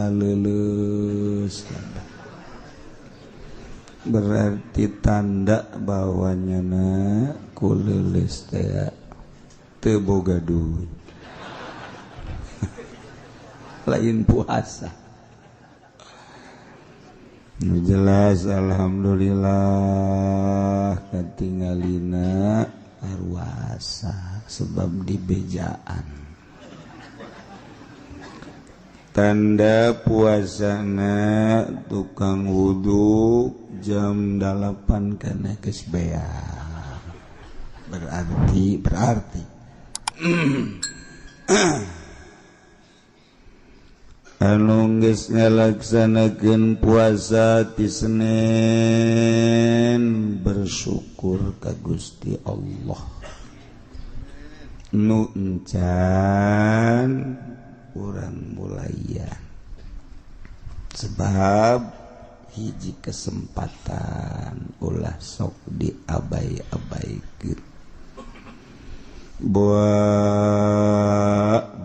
mata leuleus, berarti tanda bahwa nyana ku leuleus teh teu boga duit, lain puasa. Nu jelas alhamdulillah katingalina arwasa sebab dibejaan. Tanda puasana tukang wudu jam 8 kana geus beak. Berarti anu geus ngalaksanakeun puasa ti Senin bersyukur ka Gusti Allah. Nu encan urang mulaian sebab hiji kesempatan ulah sok diabai-abaikeun. Buah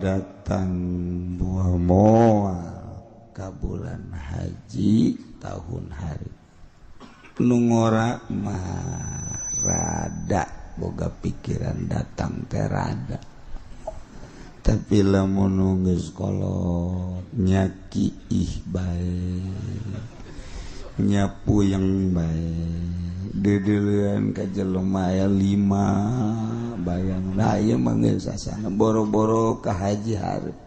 datang buah moal ka bulan haji tahun hari nu ngora mah rada boga pikiran datang teh rada, tapi lamun geus kolot nyaki ih bae, nyapu yang bae, deudeuleun ka jelema aya 5 bayang. Nah ieu mah geus asana boro-boro ka haji hareup,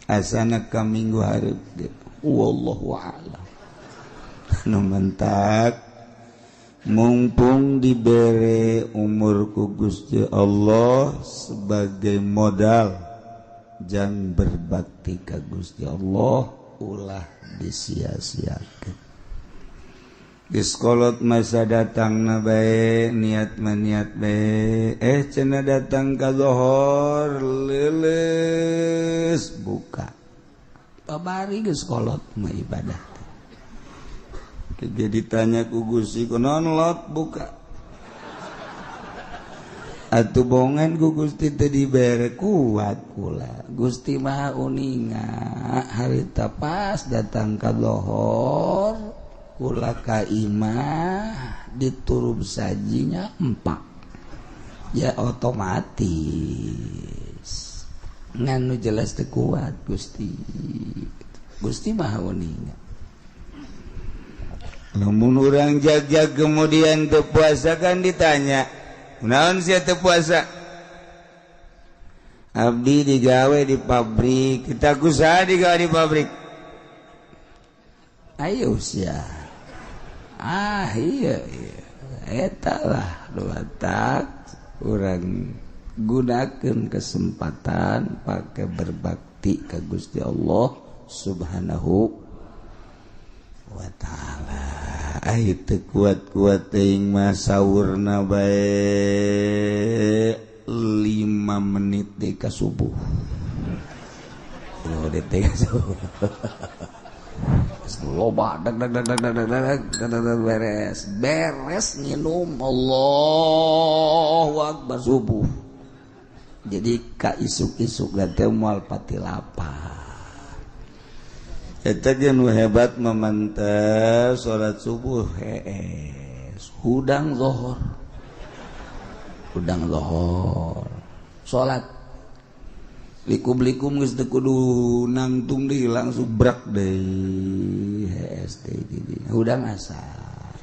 asana ka minggu hareup ge. Wallahu a'lam. Nu mentak mumpung dibere umur ku Gusti Allah sebagai modal jang berbakti ka Gusti Allah, ulah disia-siakeun. Geus kolot masa datangna bae, niat mah niat bae, cenah datang ka zohor leuleus buka. Babari geus kolot mah ibadah. Jadi ditanya ku Gusti kunaon lot buka. Atuh bongan ku Gusti teu dibere kuat kula. Gusti Maha uninga harita pas datang ka lohor kula ka imah diturub sajinya empak. Ya otomatis ngan nu jelas teu kuat Gusti. Gusti Maha uninga. Lamun urang jag-jag kemudian teu puasa kan ditanya, naon sia teu puasa? Abdi digawe di pabrik, kita kusaha digawe di pabrik. Ayo sia. Ah iya iya. Eta lah tak urang gunakeun kesempatan pakai berbakti ka Gusti Allah Subhanahu wa ta'ala. Ai teu kuat-kuat teuing mah saurna bae 5 menit deui ka subuh. Oh deui ka subuh. Loba dag dag dag dag dag dag dag beres. Beres nginum Allahu akbar subuh. Jadi ka isuk-isuk teh moal pati lapar. Eta ge nu hebat memantah salat subuh hees hudang zohor, hudang zohor salat likum-likum geus teu kudu nangtung deui langsung brak deui hees deui di hudang asar,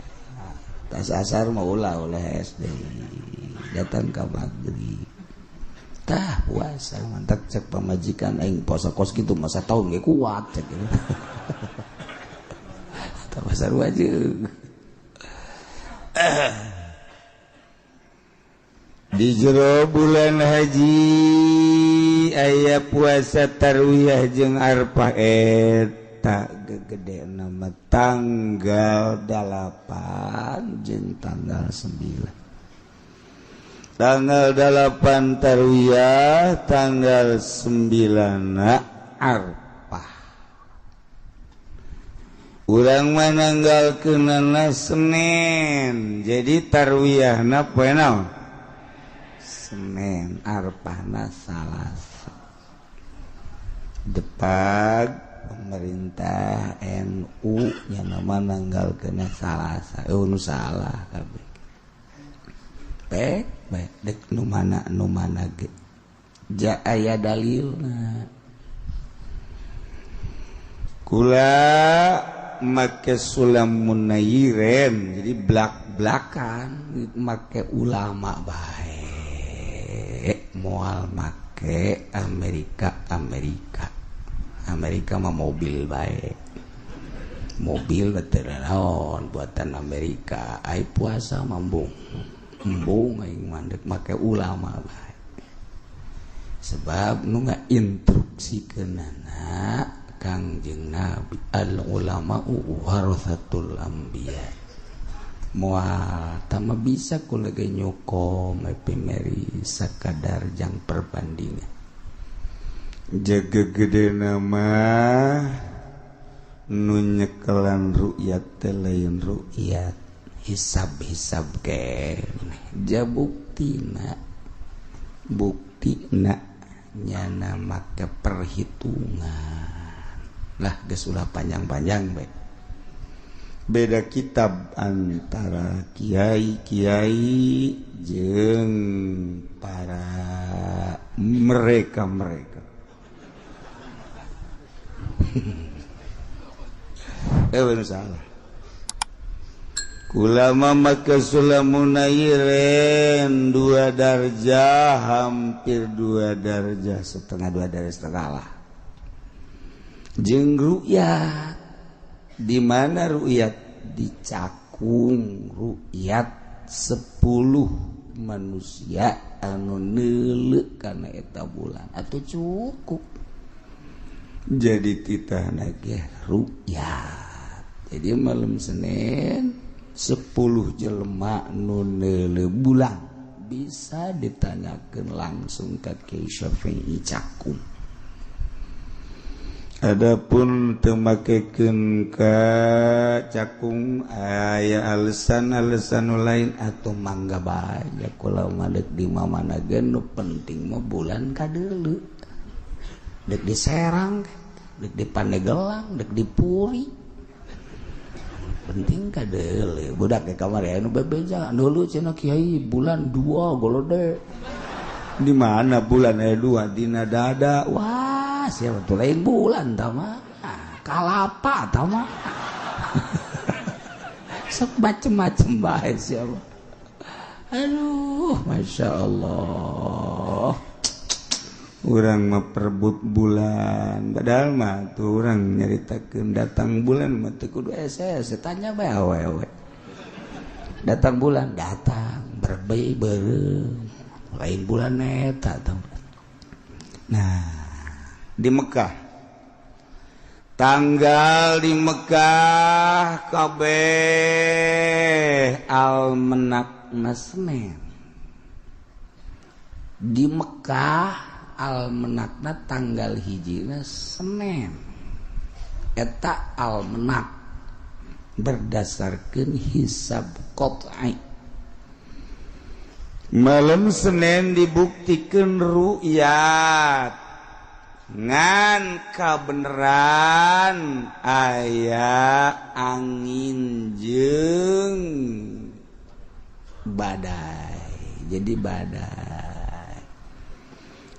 tas asar mah ulah oleh hees deui datang ka maghrib. Tah puasa mantap cek pamajikan aing puasa kos gitu masa tahun ge kuat cek gitu. Tah pasar wajib. Di jero bulan haji aya puasa tarwiyah jeung arfah eta gegede nama tanggal 8 jeung tanggal 9. Tanggal 8 tarwiyah, tanggal 9 arfah. Urang mah nanggalkeunana Senin. Jadi tarwiyahna poe naon? Senin, arfahna Salasa. Depag Pemerintah NU nya nama nanggal kena salah nu salah kabeh. Pek bae dek nu mana ge. Ja aya dalilna. Kula make sulam munayiren jadi blak-blakan make ulama bae moal make Amerika Amerika Amerika mah mobil bae mobil betul naon buatan Amerika ai puasa mambung embung aing mandek make ulama bae sebab nu ngainstruksikeunana Kangjeng Nabi al ulama warathatul anbiya moal tama bisa kula ge nyoko mepimeri sakadar jang perbandingan jaga gede nama nu nyekelan ru'yat teh lain ru'yat hisab-hisab keneh ja buktina buktina nyana make perhitungan lah geus ulah panjang-panjang bae. Beda kitab antara kiai-kiai jeung para mereka-mereka. Bener salah. Kulama maka sulamunayiren dua darjah, hampir dua darjah, setengah dua darjah setengah lah. Jeung ru'yat di mana ru'yat dicakung ru'yat 10 manusia anu neuleuh kana eta bulan atuh cukup jadi titahna ge ru'yat. Jadi malam Senin 10 jelema nu neuleuh bulan bisa ditanyakeun langsung ka Kiai Syafi'i cakung. Adapun teu makekeun ka cakung aya alasan-alasan lain atau mangga bae ya kula mah deuk di mana ge nu penting mah bulan kadeuleu deuk di Serang deuk di Pandegelang deuk di Puri penting kadeuleu budak ke kamar aya nu bebeja dulu cenah kiai bulan 2 golode di mana bulan aya 2 dina dada wah siapa tuh lain bulan tama kalapa tama sok macem-macem bae siapa. Aduh masya Allah urang mah perebut bulan padahal mah tuh urang nyaritakeun datang bulan mah teu kudu SS tanya bae awewe datang bulan datang berbei beureum lain bulan eta tah. Nah di Mekah tanggal di Mekah kabeh almanakna Senin di Mekah almanakna tanggal hijina Senin eta almanak berdasarkan hisab qat'i malam Senin dibuktikan ru'yat ngan kabeneran aya angin jeung badai jadi badai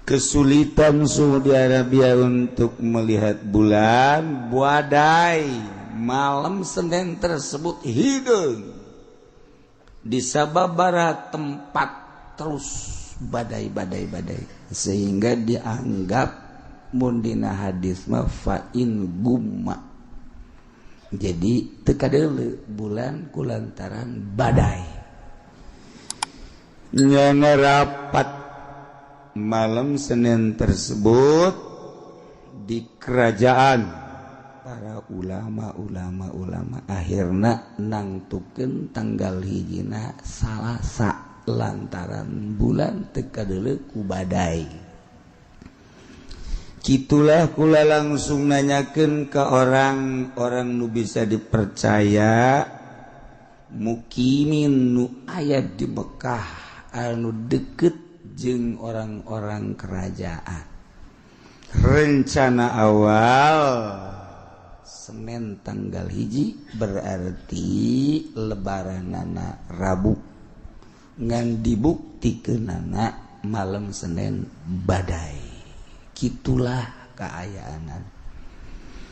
kesulitan Saudi Arabia untuk melihat bulan badai malam Senin tersebut hideung di sababaraha tempat terus badai badai badai sehingga dianggap mun dina hadis mah fa in gumma jadi teu kadeuleu bulan kulantaran badai nyana rapat malam Senin tersebut di kerajaan para ulama-ulama akhirna nangtukeun tanggal hijina Salasa lantaran bulan teu kadeuleu ku badai. Kitulah kula langsung nanyakeun ke orang-orang nu bisa dipercaya mukimin nu aya di Mekah anu deket jeung orang-orang kerajaan. Rencana awal Senin tanggal 1 berarti lebaranana Rabu. Ngan dibuktikeunana malam Senin badai. Kitulah kaayaanan.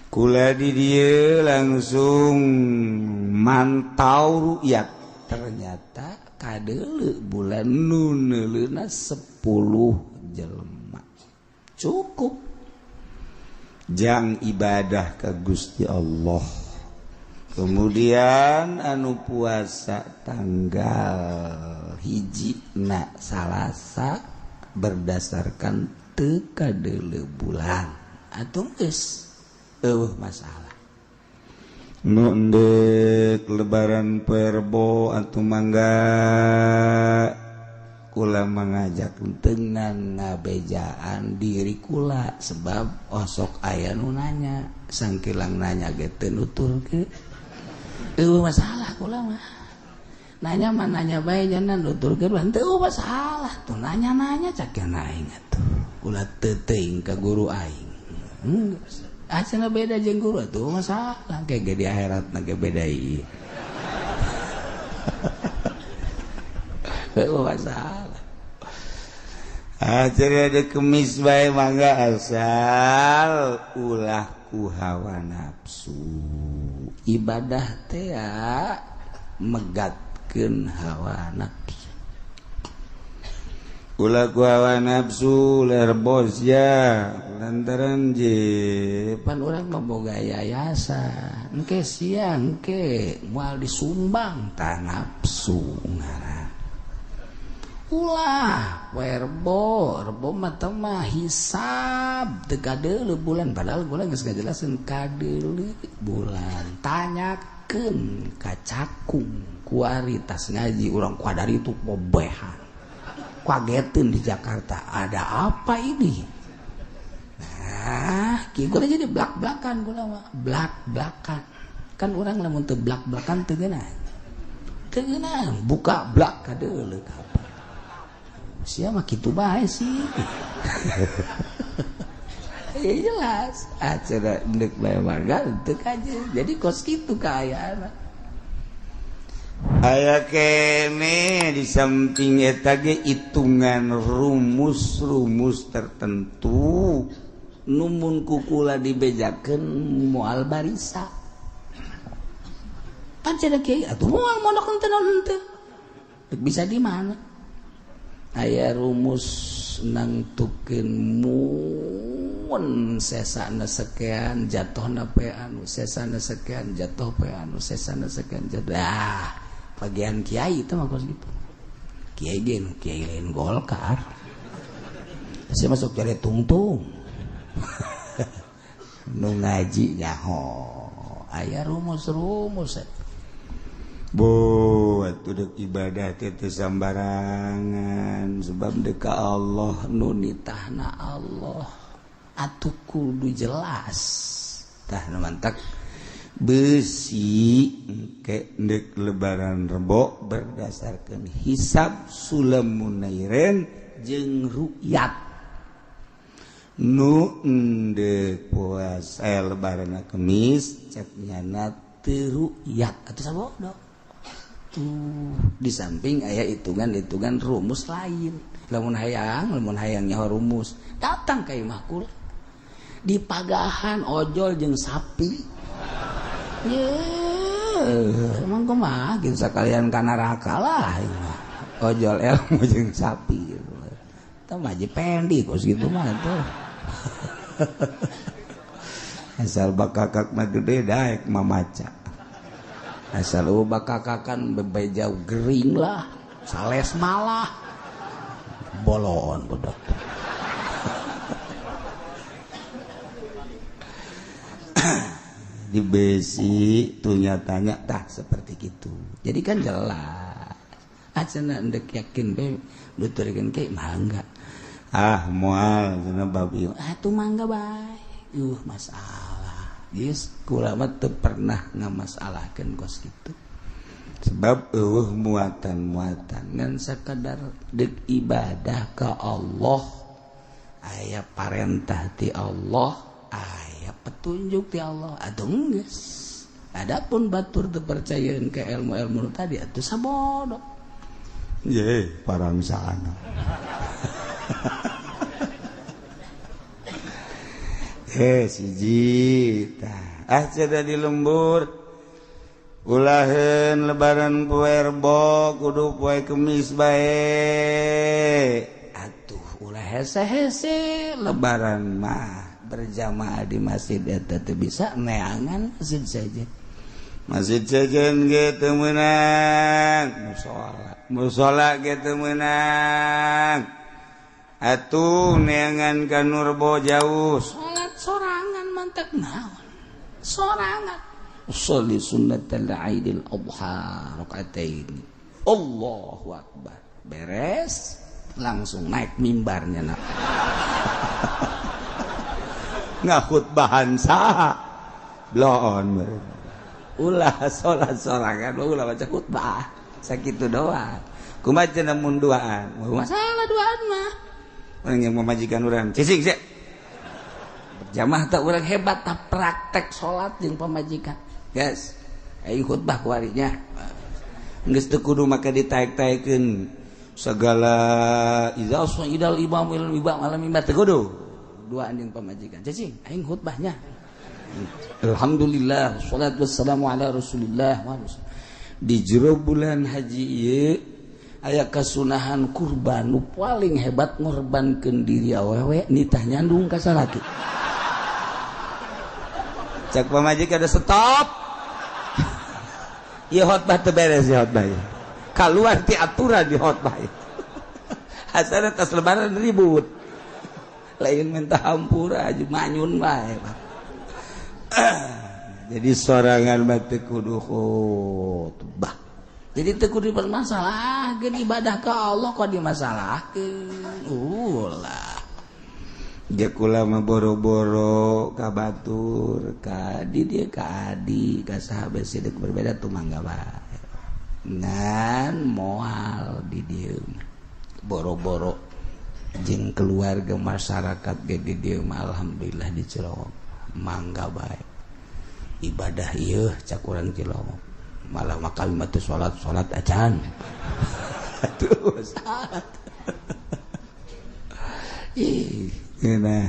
Kula di dieu langsung mantau rukyat. Ternyata kadeuleu bulan nu neuleuna 10 jelema. Cukup jang ibadah ke Gusti Allah. Kemudian anu puasa tanggal 1 na Salasa berdasarkan teu kadeuleu bulan atuh geus eueuh masalah. Nu endek lebaran Rebo atuh mangga kula mengajak dengan ngabejaan diri kula sebab osok aya nu nanya sangkilang nanya ge teu nuturkeun eueuh masalah kula mah nanya mah nanya bae nya nuturkeun mah teu masalah tuh nanya-nanya cak aing atuh kula teu teuing ka guru aing cenah beda jeung guru atuh masalah ge di akhirat na ge beda ieu. Masalah. Akhirnya ada kemis bae mangga asal ulah ku hawa nafsu. Ibadah teh megatkeun hawa nafsu. Ulah ku hawa nafsu ler bos ya lantaran je pan urang mah boga yayasan. Engke siang engke moal disumbang tah nafsu ngaran. Ulah werbo rebo mah teh mah hisab teu kadeuleu bulan padahal bulan geus ngajelaseun kadeuleu bulan tanyakeun ka cakung kuaritas ngaji urang kuadari itu pobehan kageteun di Jakarta ada apa ini. Nah kieu gua jadi blak-blakan kula mah blak-blakan kan urang lamun teu blak-blakan teu geunah teu geunah buka blak kadeuleu siapa gitu bae sih. Ya jelas acara ndek bae warga teu aja jadi kos kitu kaayaan aya kene di samping eta ge hitungan rumus-rumus tertentu numun kukula dibejakeun moal barisa pan cenah kiai atuh moal mondok henteu naon henteu bisa di mana aya rumus nangtukeun mun sesana sekian jatuhna pe anu sesana sekian jatuh pe anu sesana sekian jatuh. Ah bagian kiai itu mah kos gitu. Kiai ge nu kiai lain Golkar. Saya masuk cari tungtung. Nu ngaji nyaho aya rumus-rumus. Bu, atuh deuk ibadah teh teu sambarangan sebab deuk ka Allah nu nitahna Allah atuh kudu jelas. Tah nu mantak besi engke deuk lebaran Rebo berdasarkeun hisab sulamunairen jeung rukyat nu endek puasa lebaran Kemis cek nyana teu rukyat atuh sabodo. Tuh di samping aya hitungan-hitungan rumus lain. Lamun hayang nyaho rumus, datang ka imah kula. Di pagahan ojol jeung sapi. Ye, emang kumaha gitu sakalian ka neraka lah imah. Ojol ilmu jeung sapi gitu. Tah mah pendi kos kitu mah tuh. Asal bakakak mah gede daek mamaca. Asal bakakakan bebejau gering lah, sales malah bolon budak. Di besi tuh nyatanya tah seperti gitu. Jadi kan jelas. Acenah ndek yakin be nuturkeun ke mangga. Ah moal cenah babi. Ah tuh mangga bae. Masalah. Yes, kula mah teu pernah ngamasalahkeun kos kitu. Sebab eueuh muatan-muatan ngan sakadar deuk ibadah ka Allah, aya parentah ti Allah, aya petunjuk. petunjuk ti Allah atuh geus. Adapun batur teu percayaeun ke ilmu-ilmu tadi atuh sabodo. Ye, parangsana. Siji tah. Ah cenah di lembur. Ulaheun lebaran poe Rebo kudu poe Kemis bae. Atuh ulah hese-hese lebaran mah berjamaah di masjid eta teu bisa neangan masjid saja. Masjid sejen ge teu meunang, musala. Musala ge teu meunang. Atuh neangan ka nu Rebo jauh. Salat sorangan mantek naon? Sorangan. Sholli sunnatal Aidil Adha rakaatain. Allahu akbar. Beres langsung naik mimbarnya nak. Ngakhutbahan saha? Bloon ulah salat sorangan ulah baca khutbah. Sakitu doang. Kumaha cenah mun duaan? Masalah duaan mah. Orang yang memajikan urang cicing sih. Berjamaah tak urang hebat tak praktek salat jeung pamajikan. Guys, ayo khutbah kuarinya. Geus teu kudu make ditaek-taekeun segala iza suidal imam il imam alam imam teu kudu. Duaan jeung pamajikan. Cicing, aing khutbahnya. Alhamdulillah, salatu wassalamu ala Rasulillah. Di jero bulan haji ieu aya kasunahan kurban nu paling hebat ngorbankeun diri awewe nitah nyandung ka salaki. Cak pamajikan ada stop. Ieu khotbah teu beres ieu khotbah. Kaluar ti aturan di khotbah. Asana tas lebaran ribut. Lain minta hampura aja manyun bae. Jadi sorangan mah teu kudu khotbah. Jadi teu kudu dipermasalahkeun ibadah ka Allah kok dimasalahkeun. Ulah. Jakula mah boro-boro ka batur, ka di dia ka adi, ka sahabat sidik berbeda tuh mangga bae. Ngan moal di dieu boro-boro jeung keluarga masyarakat ge di dieu mah alhamdulillah di Cilowong mangga bae. Ibadah ieu cak urang Cilowong. Malah mah kami mah teu salat-salat acan. Atuh salat. Ih, nah,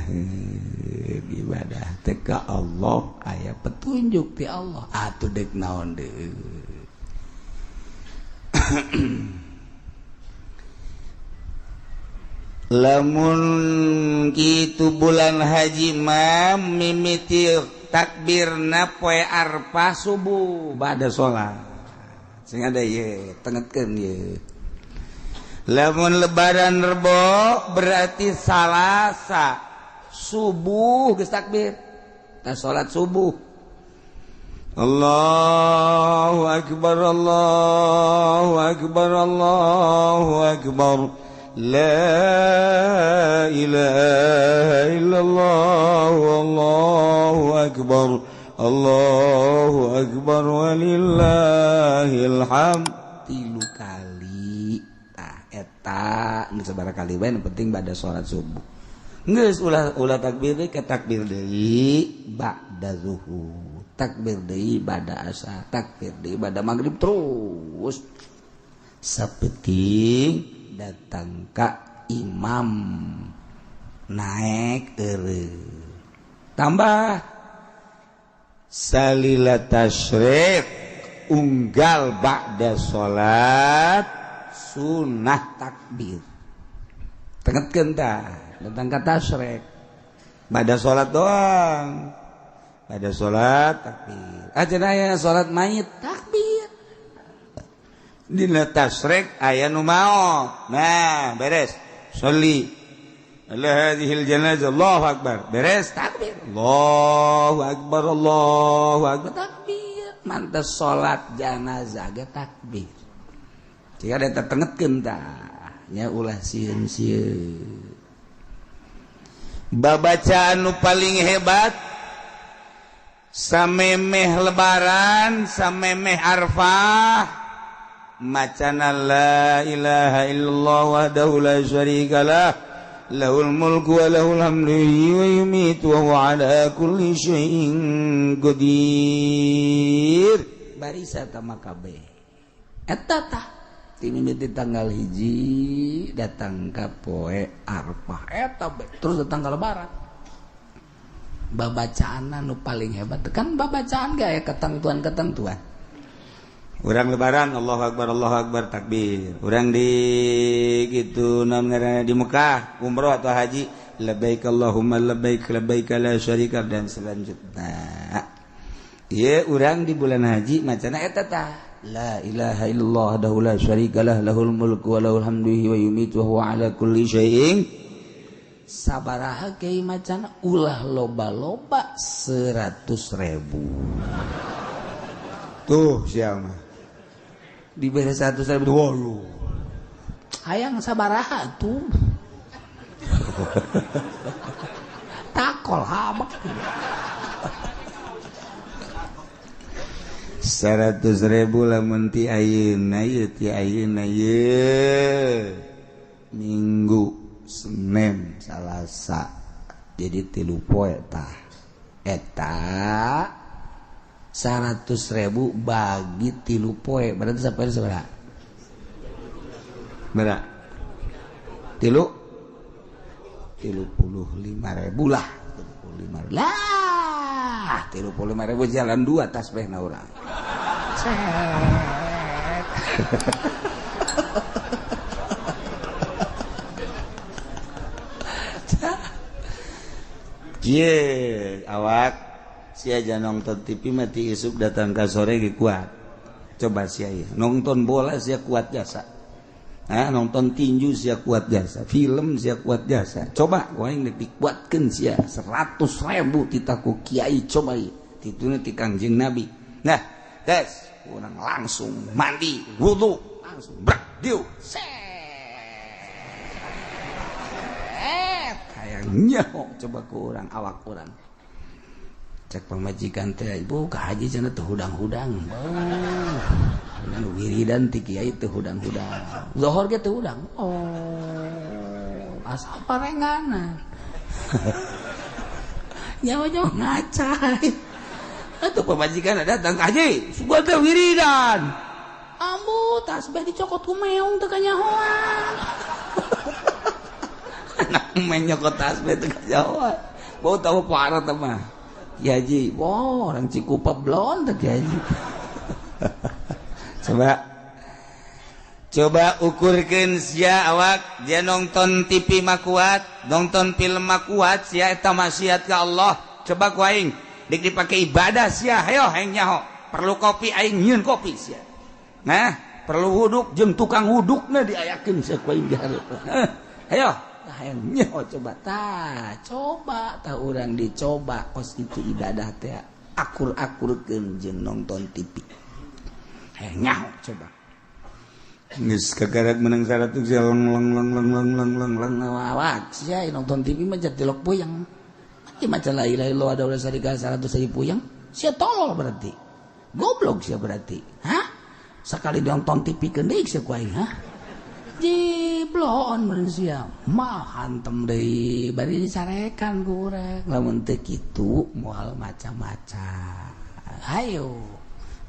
ibadah teh ka Allah aya petunjuk ti Allah atuh dek naon deui. Lamun kitu bulan haji mah mimiti takbirna poe Arfah subuh ba'da salat. Sing ada ye tengetkeun ye. Lamun lebaran Rebo berarti Salasa subuh geus takbir. Tah salat subuh. Allahu akbar Allahu akbar Allahu akbar. La ilaha illallah wallahu akbar. Allahu akbar walillahil hamd. 3 kali. Eta geus sabaraha kali bae nu penting bada salat subuh. Geus ulah ulah takbir deui ka takbir deui ba'da zuhur, takbir deui ba'da asar, takbir deui ba'da maghrib terus. Sapeting datang ka imam naik eureun. Tambah salila tasyrik unggal ba'da salat sunah takbir. Tengetkeun tah datang ka tasyrik ba'da salat doang. Ba'da salat takbir. Ah cenah aya salat mayit takbir. Dina tasyrik aya nu maot. Nah, beres. Sholli ala hadhil janazah Allahu akbar. Beres takbir. Allahu akbar Allahu akbar takbir. Mantes salat janazah ge takbir. Jika ada tertengetkeun tah nya ulah sieun-sieun. Babacaan nu paling hebat samemeh lebaran samemeh Arfah macana la ilaha illallah wahdahu la syarikalah Lahul mulku wa lahul hamdu wa yumiitu wa huwa ala kulli syai'in qadir. Barisa tama kabeh. Eta tah ti mimiti tanggal 1 datang ka poe Arfah eta terus datang ka lebaran. Babacaan nu paling hebat kan babacaan ge aya ketentuan-ketentuan. Urang lebaran Allahu Akbar Allahu Akbar takbir. Urang di gitu namanya di Mekah umroh atau haji labbaik Allahumma labbaik labbaik la syarika dan selanjutnya. Ieu urang di bulan haji macana eta tah la ilaha illallah wahdahu la syarikalah lahul mulku wa lahul hamdu wa yumiitu wa huwa ala kulli syai'in. Sabaraha kiai macana ulah loba-loba 100.000. Tuh siapa diberi 100.000 walu hayang sabaraha tuh takol habak 100.000 lamun ti ayeuna ieu ti ayeuna ieu Minggu Senin Salasa jadi 3 poe tah eta 100.000 bagi 3 poe berarti sampai sabaraha? Berapa? 35.000 lah, 35 lah, 35.000 jalan 2 tasbihna urang. Set. Ye, awak sia aja nonton TV mati isuk datang ke sore ge kuat. Coba sia ieu nonton bola sia kuat jasa. Nah, nonton tinju sia kuat jasa, film sia kuat jasa. Coba aing deuk dikuatkeun sia 100.000 titaku kiai coba ieu. Tituna ti Kangjeng Nabi. Nah, tes urang langsung mandi, wudu, langsung brak dieu. Set. Hayang nyaho coba ku urang awak urang. Cek pamajikan teh ibu ka haji cenah teu hudang-hudang. Oh, wiridan ti kiai teu hudang-hudang. Zohor ge teu hudang. Oh, asa parenganan. Nyawa-nyawa ngacai. Atuh pamajikan datang ka haji, sugan teh wiridan. Ambu tasbih dicokot ku meong teu kanyahoan. Anak main nyokot tasbih teu kanyahoan. Bau tahu parah teh mah. Kiai Haji, wow, orang Cikupa blon teh Kiai Haji. Coba ukurkeun sia awak, dia nonton TV mah kuat, nonton film mah kuat, sia eta maksiat ka Allah. Coba ku aing, dik dipake ibadah sia, hayo aing nyaho. Perlu kopi aing nyieun kopi sia. Nah, perlu wuduk jeung tukang wudukna diayakeun sia ku aing dihareup. Hayo. Nyaho coba ta, coba ta urang dicoba kos itu ibadah teh akur-akurkeun jeung nonton TV. Hayang nyaho coba. Geus kagarak menang 100 lang lang lang lang lang lang lang lang awak sia nonton TV mah jadi puyeng. Mati maca la ilaha illallah ada ulah sarika 100.000 puyeng, sia tolol berarti. Goblok sia berarti. Hah? Sekali nonton TV keun deui sia ku aing, hah? Jiblon manusia mah hantem deui bari dicarekan ku urang lamun teu kitu moal macam-macam. Hayo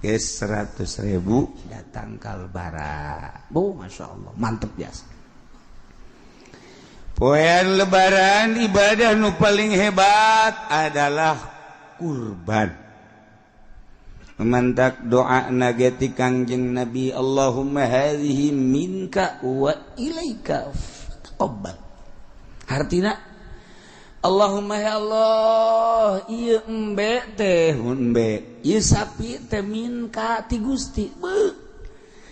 geus 100.000 datang ka lebaran. Bu masyaallah mantep biasa. Poean lebaran ibadah nu paling hebat adalah kurban. Mantak doa nageti Kangjeng Nabi Allahumma hadhihi minka wa ilaika taqabbal. Hartina Allahumma ya Allah ieu embe teh embe ieu sapi teh minka ti Gusti. Beuh.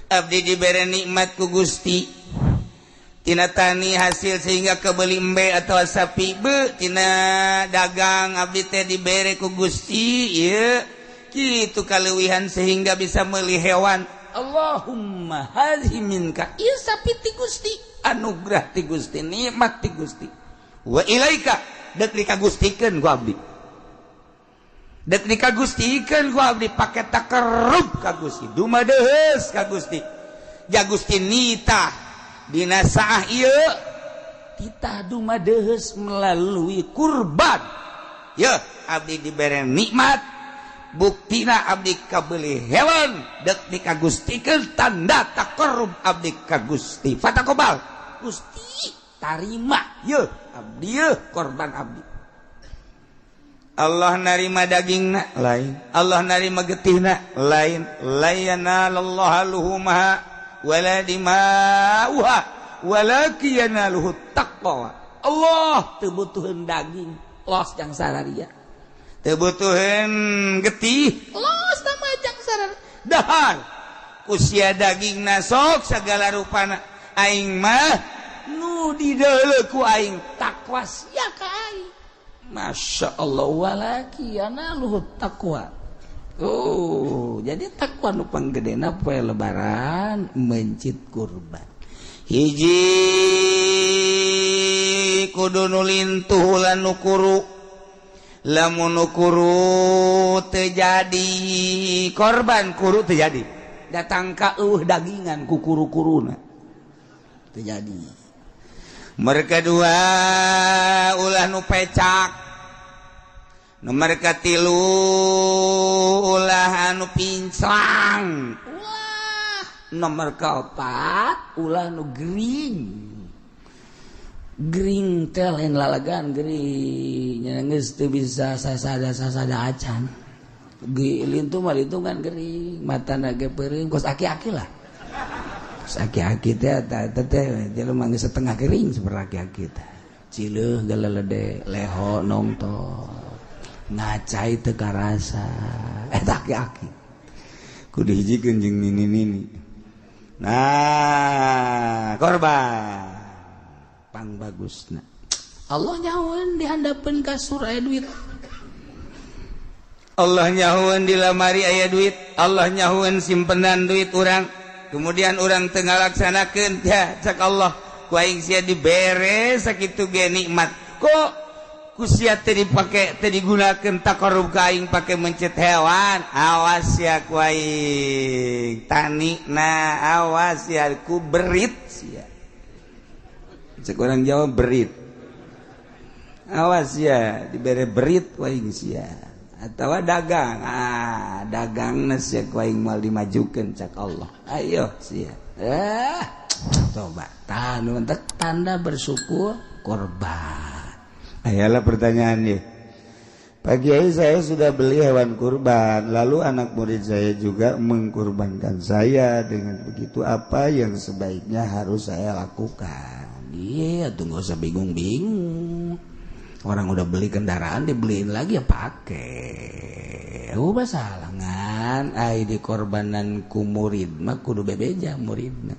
Abdi dibere nikmat ku Gusti. Tina tani hasil sehingga kebeli embe atau sapi beuh tina dagang abdi teh dibere ku Gusti ieu. Gitu kaleuwihan sehingga bisa meuli hewan. Allahumma hadhi minka ieu sapi ti Gusti, anugerah ti Gusti, nikmat ti Gusti. Wa ilaika deuk dikagustikeun ku abdi. Deuk dikagustikeun ku abdi pake takerub ka Gusti, dumadeheus ka Gusti. Ja Gusti nitah dina saah ieu Titah dumadeheus melalui kurban. Ye abdi dibere nikmat, buktina abdi kabeli hewan dek dikagustikeun, tanda taqarrub abdi ka Gusti. Fataqobal, Gusti tarima ye abdi, ye korban abdi. Allah narima dagingna lain, Allah narima getihna lain. La yanalallaha luhumaha wala dima'uha walakin yanaluhu taqwa. Allah teu butuheun daging los jang sararia, teu butuheun getih los tambah jang sararia. Dahar ku sia dagingna sok sagala rupana, aing mah nu dideuleu ku aing takwa sia ka aing. Masya Allah, walaki yanaluhu taqwa. Oh, jadi takwa nu panggedena poe lebaran mencit kurban. Hiji kudu nu lintuh lan nu kuru. Lamun nu kuru teu jadi korban, kuru teu jadi. Datang ka eueuh dagingan ku kuru-kuruna. Teu jadi. Mereka dua ulah nu pecak. Nomor katilu ulah anu pincang. Ulah. Nomor keempat ulah nu gering. Gering teh lain lalagan gering. Nya geus teu bisa sasada-sasada acan. Lintu mah lintungan gering, matana ge peureum kos aki-aki lah. Aki-aki teh eta teh jelema geus setengah kering seperti aki-aki teh. Cileuh galelede leho nongto. Ngacai teu karasa. Eta aki-aki. Kudu hijikeun jeung nini-nini. Nah, korban pang bagusna. Allah nyahoeun di handapeun kasur aya duit. Allah nyahoeun di lamari aya duit. Allah nyahoeun simpenan duit urang. Kemudian orang tengah laksanakan, ya cak Allah ku aing sia dibere sakitu ge nikmat, kok ku sia teu dipake, teu digunakeun taqarrub ka aing pake mencet hewan. Awas ya ku aing tani, nah awas ya ku berit sia, cek orang Jawa berit, awas ya dibere berit ku aing sia. Atau dagang, ah dagang sia ku aing moal dimajukeun cak Allah. Ayo sia, coba tanda tanda bersyukur korban. Ayalah pertanyaannya. Pak Kiai, saya sudah beli hewan kurban, lalu anak murid saya juga mengkurbankan saya. Dengan begitu apa yang sebaiknya harus saya lakukan? Iya, tuh nggak usah bingung-bingung. Orang udah beli kendaraan dibeliin lagi ya pakai. Oh masalah ngan ai dikorbanan ku murid mah kudu bebeja muridna.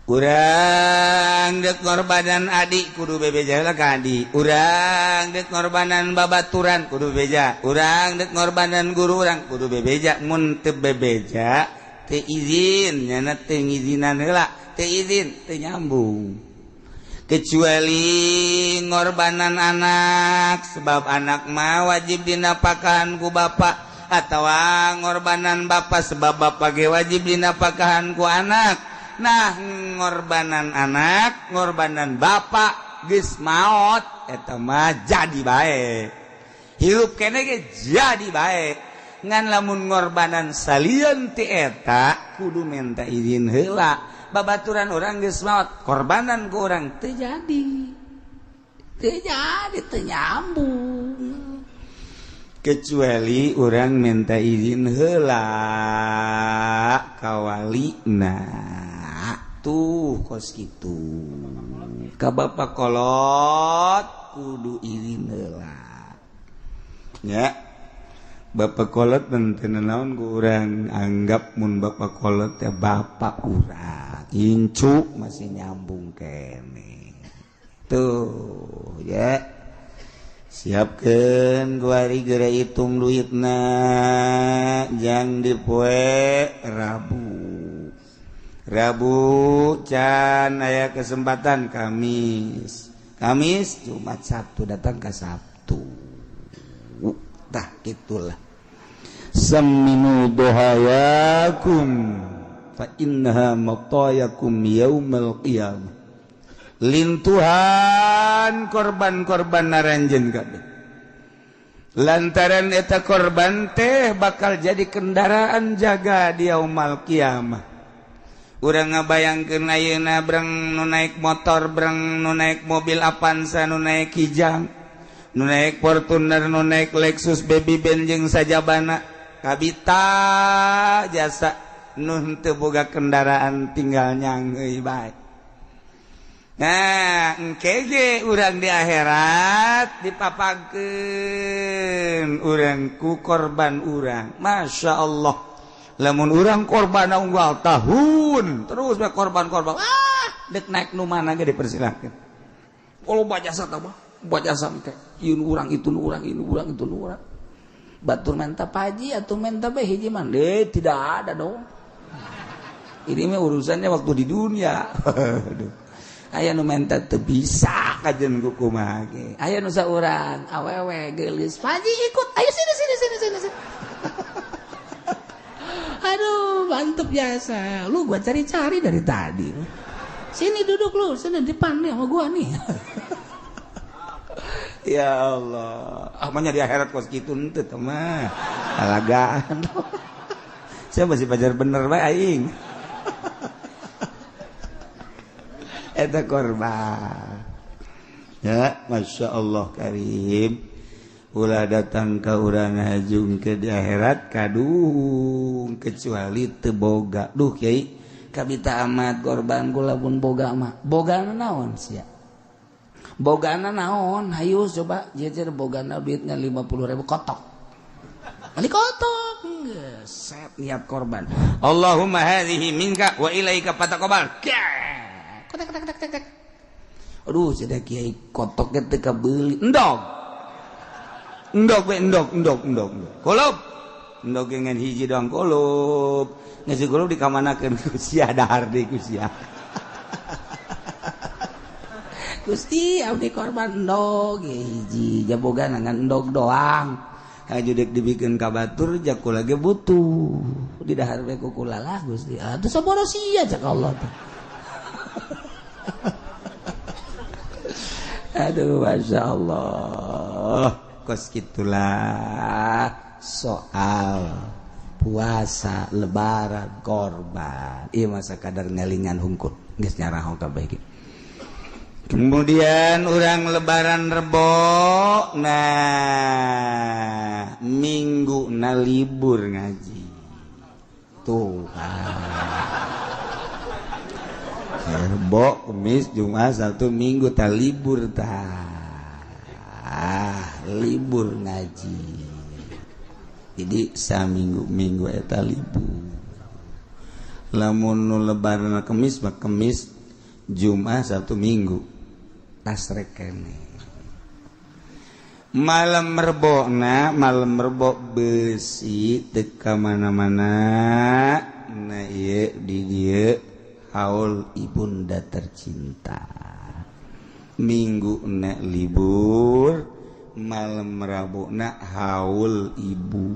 Urang dek ngorbanan adik kudu bebeja lah ka adik. Urang dek ngorbanan babaturan kudu bebeja. Urang dek ngorbanan guru urang kudu bebeja. Mun teu bebeja teu izin, nyana teu ngizinan heula, teu izin teu nyambung. Kecuali ngorbanan anak, sebab anak mah wajib dinapakahan ku bapak, atau ngorbanan bapak sebab bapak ge wajib dinapakahan ku anak. Nah ngorbanan anak, ngorbanan bapak geus maot eta mah jadi bae, hirup kene ge jadi bae. Ngan lamun ngorbanan salian ti eta kudu minta izin heula. Babaturan orang geus maot, korbanan ku urang teu jadi, teu jadi, teu nyambung. Kecuali orang minta izin heula ka walina. Tuh kos kitu. Ka bapak kolot kudu izin heula. Ya. Bapak kolot teu naon ku urang anggap mun bapak kolot teh bapak urang. Incu masih nyambung kene. Tuh ya. Siapkeun kuari geura hitung duitna jang di poe Rabu. Rabu can aya kesempatan Kamis. Kamis, Jumat, Sabtu, datang ke Sabtu. Tah itulah. Samminu dohayakum fa innaha matayakum yaumal qiyamah. Lintuhan korban-korban naranjeun kabeh. Lantaran eta korban teh bakal jadi kendaraan jaga di yaumal kiamah. Urang ngabayangkeun ayeuna breng nu naik motor, breng nu naik mobil Avanza, nu naik Kijang, nu naik Fortuner, nu naik Lexus Baby Benz jeung sajabana kabita jasa nu henteu boga kendaraan tinggal nyanggeuy bae. Nah, engke ge urang di akhirat dipapagkeun urang ku korban urang. Masya Allah. Lamun urang korban unggal tahun terus bae korban-korban. Ah, dek naik nu mana ge dipersilahkeun. Kalau jasa tah mah, jasa engke. Ieu nu urang itu nu urang, ieu nu urang itu nu urang. Batur menta paji atuh menta bae hiji mah. Tidak ada dong. Ini mah urusannya waktu di dunia. Aduh. Aya nu menta teu bisa kajen ku kumaha ge. Aya nu saurang awewe geulis, "Paji ikut, ayo sini sini sini sini sini." Aduh, mantep biasa. Lu gua cari-cari dari tadi. Sini duduk lu, sini depan nih sama gua nih. Ya Allah. Amanya di akhirat kos kitu henteu teh mah. Alagaan. Saya masih pajar bener bae aing. Eta korban. Ya, Masya Allah karim. Ulah datang ke urang hajung ke di akhirat kadung kecuali teu boga. Duh kiai, kabita amat korban kula pun boga mah. Bogana naon sia? Bogana naon? Hayu coba jejer bogana duitnya 50.000 kotok. Bali kotok. Geus, set niat korban. Allahumma hadhihi minka wa ilaika fataqabbal. Kotak kotak kotak kotak. Aduh, sudah kiai kotoknya teu kabeuli. Endog. Endog we endog endog endog. Kulup. Endog ngan hiji doang kulup. Geus kulup dikamanakeun ku sia dahar deui ku sia. Gusti abdi korban endog hiji, jaboga ngan endog doang. Haju dek dibikeun ka batur jaku lagi butuh. Di dahar we ku kula lah Gusti. Atuh saboro sia cak Allah teh. Aduh, Masya Allah. Kos gitulah soal puasa, lebaran, korban. Iya masa kadar ngelingan hungkul. Geus nyaraho kabeh ge. Kemudian urang lebaran Rebo, nah minggu na libur ngaji. Tuh. Rebo, Kamis, Jumat, Sabtu, Minggu ta libur ta. Libur ngaji. Jadi saminggu-minggu eta libur. Lamun nu lebaran Kamis mah Kamis, Jumat, Sabtu, Minggu. Tasrek kene. Malam Rebona, malam Rebo besi teu ka mana-mana. Nah ieu di dieu haul ibunda tercinta. Minggu na libur, malam Rabu na haul ibu.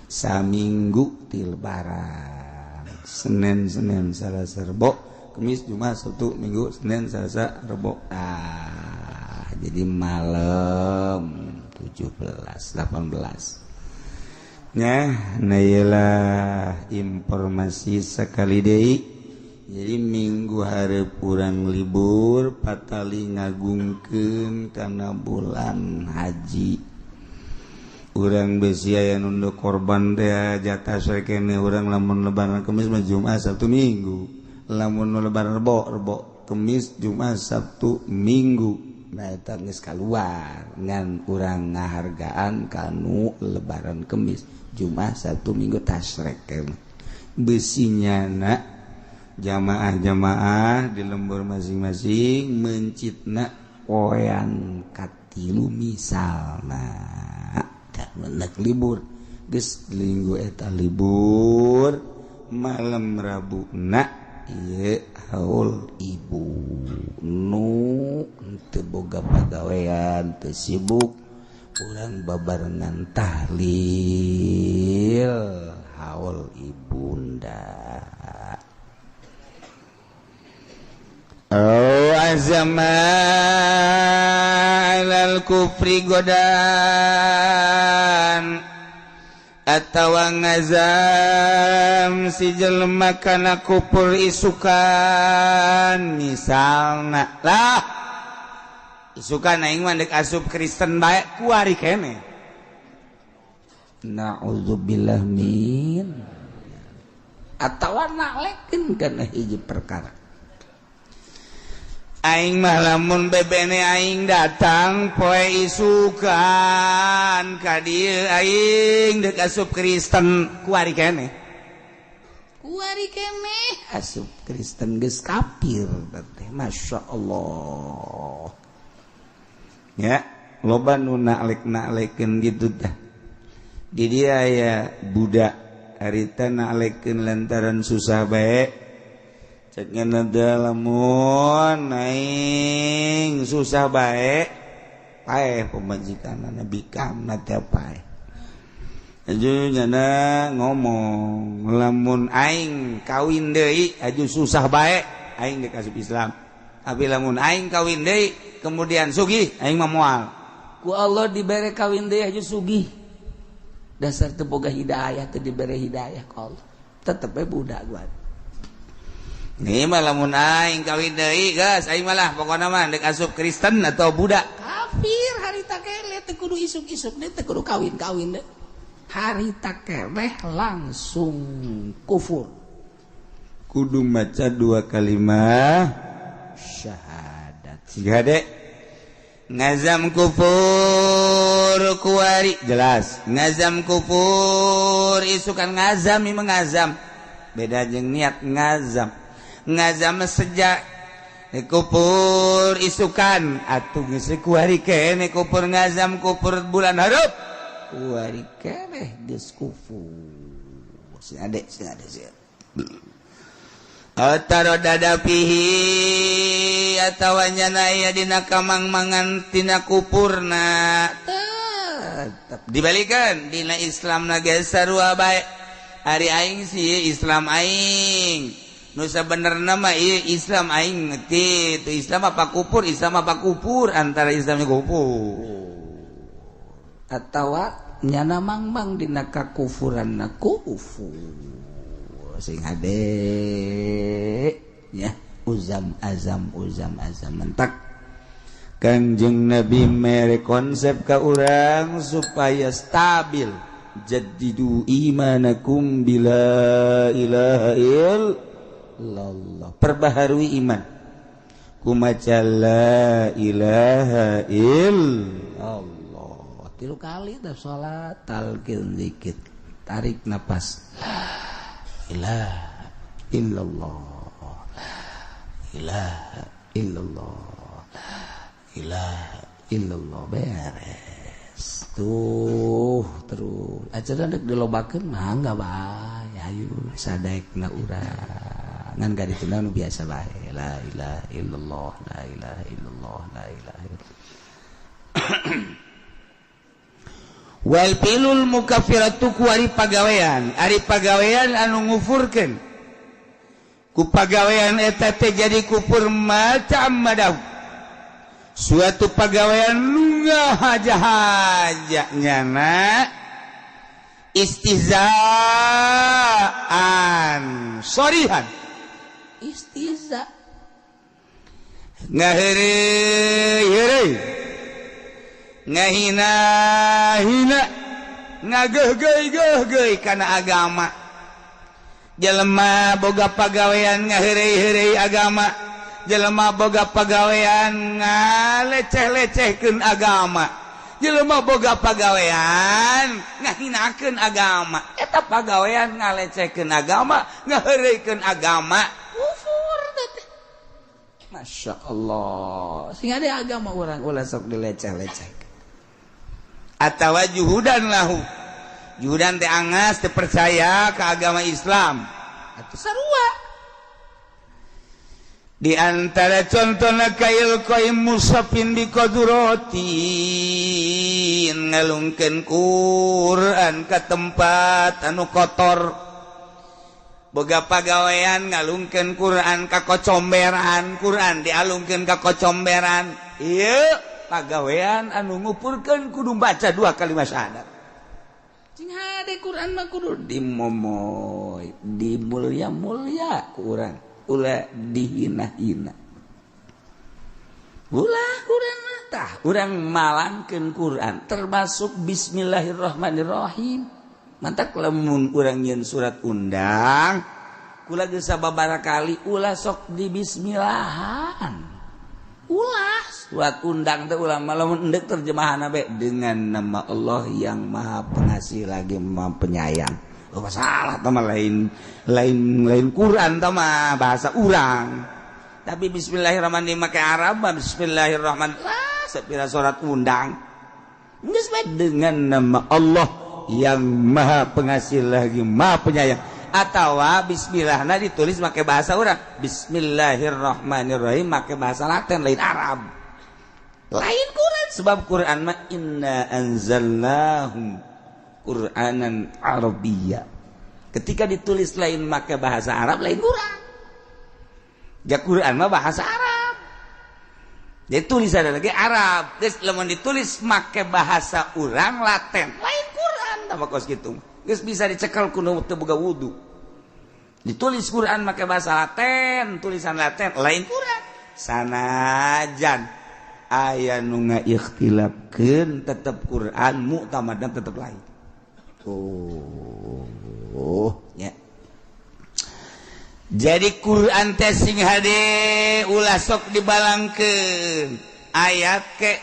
Saminggu ti lebaran. Senin, Senin, Selasa, Rebo, Kamis, Jumat, Sabtu, Minggu, Senin, Selasa, Rebo. Ah, jadi malam 17, 18. Nah, nah iyalah informasi sekali deui. Jadi minggu hareup urang libur patali ngagungkeun kana bulan haji. Urang besi aya nunda korban teh jatah sakene urang lamun lebaran Kamis mah Jumat, Sabtu, Minggu. Lamun lebaran Rebo, Rebo, Kamis, Jumat, Sabtu, Minggu. Nah eta geus kaluar ngan urang ngahargaan kanu lebaran Kamis, Jumat, Sabtu, Minggu tasrek. Besinya na jamaah-jamaah di lembur masing-masing mencitna poean katilu misalna tak libur geus minggu eta libur malam Rabu na ieu haul ibu nu teu boga pagawean teu sibuk urang babarengan tahlil haul ibunda. Oh, Azama alal kufri godan atawa ngazam si jelema kana kufur isukan. Misalna lah, isukan aing mah dek asup Kristen bae kuari kene, naudzubillah min, atawa nalekeun kana hiji perkara. Aing mah lamun bebene aing datang poe isukan ka dieu, aing dek asup Kristen kuari kene, kuari kene asup Kristen, geus kafir teh. Masya Allah ya, loba nu nalek-nalekeun gitu tah. Di dia ya budak harita nalekeun lantaran susah bae. Cek lamun aing susah bae, paeh pamajikan bikam teh paeh. Aju nyana ngomong, lamun aing kawin deui aju susah bae, aing dek asup Islam, tapi lamun aing kawin deui kemudian sugih, aing mah moal. Ku Allah dibere kawin deui aju sugih. Dasar teu boga hidayah, teu dibere hidayah ku Allah, tetep we budak gua. Nih mah lamun aing kawin deui, geus aing malah pokona mah dek asup Kristen atau budak kafir. Harita keneh teu kudu isuk-isuk deh, teu kudu kawin-kawin deh, harita keneh langsung kufur. Kudu maca dua kalimat syahadat. Siga dek ngazam kufur kuari jelas, ngazam kufur isukan, ngazam memang ngazam beda jeung niat. Ngazam, ngazam sejak kupur isukan atuh geus kuari kene kupur, ngazam kupur bulan hareup kuari keneh geus kufur. Sing ade, sing ade, sing Ataro dada fihi atawa nyana aya dina kamang-mangan tina kupurna, tetep dibalikan dina Islam na ge sarua bae. Ari aing sih Islam aing nu sabenerna mah ieu Islam aing ngerti itu Islam apa kupur, Islam apa kupur, antara Islamnya kupur atawa nyana mangmang dina kakufuran na kufur. Sing hade ya, uzam azam, uzam azam mentak Kanjeng Nabi mere konsep ka urang supaya stabil. Jaddidu imanakum bila ilaha illallah. Perbaharui iman ku maca la ilaha illallah tilu kali dah. Salat talqin dikit, tarik napas, la ilaha illallah, ilaha illallah, ilaha illallah, beres tuh. Terus acara dek dilobakeun mah enggak bae, ayo sadaekna urang ngan ka ditu nu biasa bae, la ilaha illallah, la ilaha illallah, la ilaha illallah. Wal filul mukaffiratu ku ari pagawean, ari pagawean anu ngufurkeun, ku pagawean eta teh jadi kufur macam madahu suatu pagawean nu ngahaja-haja nyana istihzaan sorihan, istihza ngaheureuy-heureuy, ngahina-hina, ngageuh-geuh-geuh kana agama. Jelema boga pagawean ngaheureuy-heureuy agama, jelema boga pagawean ngaleceh-lecehkeun agama, jelema boga pagawean ngahinakeun agama, eta pagawean ngalecehkeun agama, ngaheureuykeun agama, kufur teh. Masya Allah, sing ada agama orang ulah sok dileceh-leceh. Atawa juhudan lahu, juhudan teh angas teu percaya ke agama Islam atau sarua. Di antara contohna kailqai mushafin bi qaduratin, ngalungkeun Quran ka tempat anu kotor. Boga pagawean ngalungkeun Quran ka kocomberan, Quran dialungkeun ka kocomberan. Ieu pagawean anu ngupurkeun kudu baca dua kalimat syahadat. Cing hade Quran mah kudu dimomoy, dimulia-mulia ku urang, ulah dihina-hina. Ulah Quran mah tah urang malangkeun Quran termasuk bismillahirrahmanirrahim. Mantak lamun urang nyieun surat undang kula geus sababaraha kali ulah sok di bismillahan. Ulah surat undang teh ulah, lamun endek terjemahan bae dengan nama Allah yang Maha Pengasih lagi Maha Penyayang. Oh, masalah tah mah lain lain lain Quran tah mah bahasa urang. Tapi bismillahirrahmanirrahim make Arab mah bismillahirrahmanirrahim. Ah, sapira surat undang. Geus bae dengan nama Allah yang Maha Pengasih lagi Maha Penyayang. Atawa bismillahna ditulis make bahasa urang. Bismillahirrahmanirrahim make bahasa Latin lain Arab. Lain Quran sebab Quran mah inna anzalnahu Qur'anan Arabiyya. Ketika ditulis lain make bahasa Arab lain Quran. Ya Quran mah bahasa Arab. Jadi tulisan lagi Arab. Terus lamun ditulis make bahasa urang Latin, lain Quran tah kos kitu. Geus bisa dicekel ku nu teu boga wudu. Ditulis Quran make bahasa Latin, tulisan Latin lain Quran. Sanajan aya nu ngaikhtilafkeun tetep Quran muktamadna tetep lain. Oh, ya. Jadi Quran teh sing hade ulah sok dibalangkeun ayat ke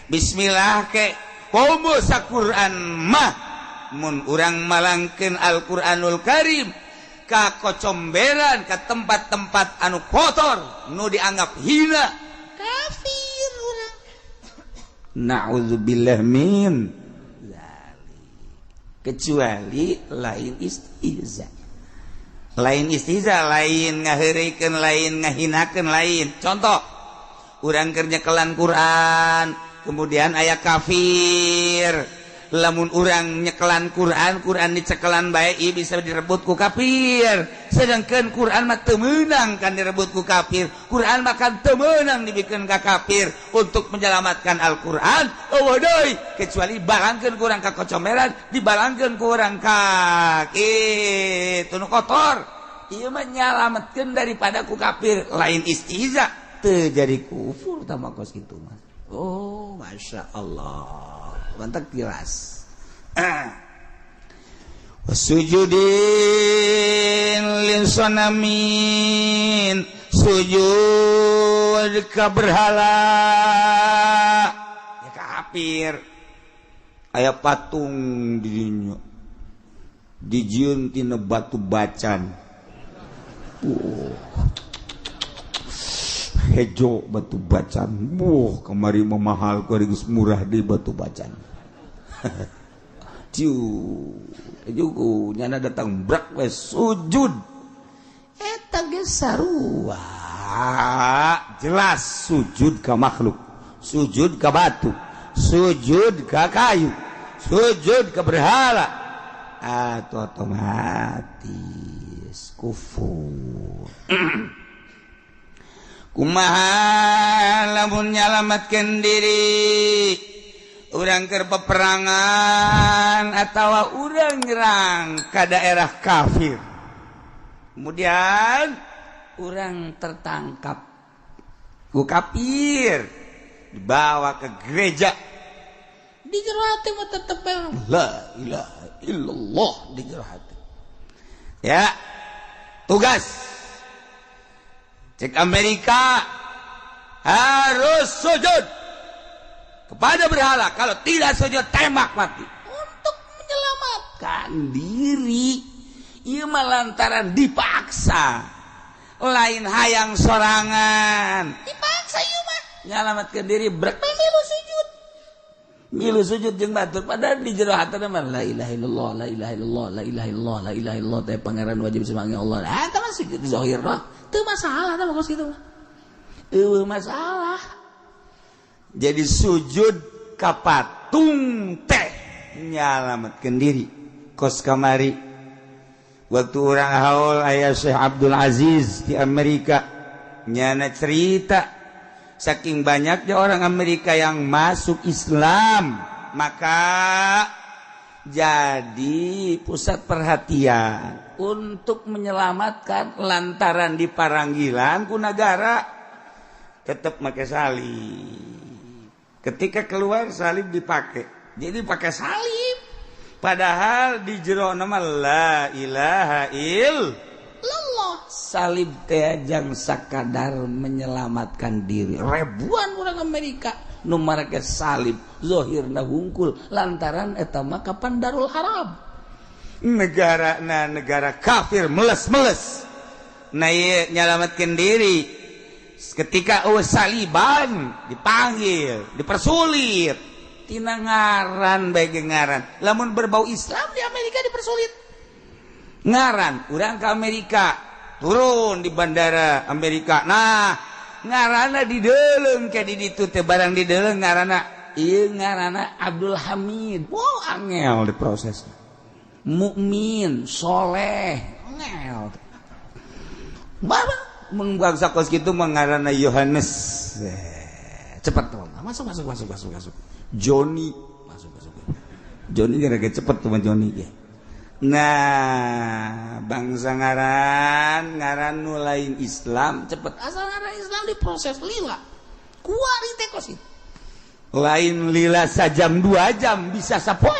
bismillah ke komo sa Quran mah mun urang malangkeun Al-Qur'anul Karim ka kocomberan ka tempat-tempat anu kotor nu dianggap hina kafir urang, na'udzubillah min dzalik. Kecuali lain istihza, lain istihza, lain ngaheureuikeun, lain ngahinakeun, lain. Contoh urang keur nyekelan Quran kemudian aya kafir, lamun urang nyekelan Quran, Quran dicekelan bae ieu bisa direbut ku kafir, sedangkan Quran mah teu meunang kan direbut ku kafir. Quran mah kan teu meunang dibikeun ka kafir. Untuk menyelamatkan Al-Quran euweuh deui kecuali balangkeun ku urang ka kocomeran, dibalangkeun ku urang ka kitu nu kotor. Ieu mah nyalametkeun daripada ku kafir, lain istihza, teu jadi kufur tah mah kos kitu mah. Oh, masya Allah, mantap jelas. Sujudin lisanamin, sujud ka berhala ya kafir. Aya patung di dinya dijieun tina batu bacan. Hejo batu bacan. Buh, kamari mah mahal, kuari geus murah di batu bacan. Ciu juku nyana datang brak we sujud eta geus sarua jelas sujud ka makhluk, sujud ka batu, sujud ka kayu, sujud ka berhala atau otomatis kufur. Kumaha lamun nyalamatkeun diri urang keur peperangan atau urang nyerang ke daerah kafir, kemudian urang tertangkap ku kafir dibawa ke gereja, di jero hati mah tetep la ilaha illallah di jero hati ya. Tugas cek Amerika harus sujud kepada berhala, kalau tidak sujud tembak mati. Untuk menyelamatkan diri ieu mah lantaran dipaksa, lain hayang sorangan, dipaksa ieu mah nyalamatkan diri brek milu sujud, milu sujud jeung batur, padahal di jero hatena mah la ilaha illallah, la ilaha illallah, la ilaha illallah, la ilaha illallah teh pangeran wajib semangat Allah. Ah, tah mah sujud zahir mah teu masalah, tah mah kos kitu mah eueuh masalah. Jadi sujud ka patung teh nyalametkeun diri. Kos kamari Waktu urang haul aya Syekh Abdul Aziz di Amerika, nyana cerita saking banyaknya orang Amerika yang masuk Islam, maka jadi pusat perhatian untuk menyelamatkan lantaran di paranggilan ku negara tetap pakai salib. Ketika keluar, salib dipakai, jadi pakai salib, padahal di jero nama la ilaha illallah. Salib teh jang sakadar menyelamatkan diri. Ribuan orang Amerika nu marake salib zohirna hungkul, lantaran eta mah kapan Darul Haram, negara, nah, negara kafir meles-meles. Nah, ieu nyalamatkan diri ketika oh saliban dipanggil, dipersulit tina ngaran bae. Ngaran lamun berbau Islam di Amerika dipersulit. Ngaran urang ke Amerika, turun di bandara Amerika, nah, ngaranna dideleng ke di ditu teh, barang dideleng ngaranna ieu, ngaranna Abdul Hamid. Wow, angel diproses. Mukmin soleh angel. Bapak mengbangsa kos kitu mengarana Yohanes, cepat tuh, masuk, masuk, masuk, masuk, masuk. Johnny masuk, masuk. Johnny gara-gara cepet tuh Johnny ya. Nah, bangsa ngaran ngaran nu lain Islam cepet, asal ngaran Islam diproses lila. Kuari teh kos itu lain lila sajam 2 jam, bisa sapoe.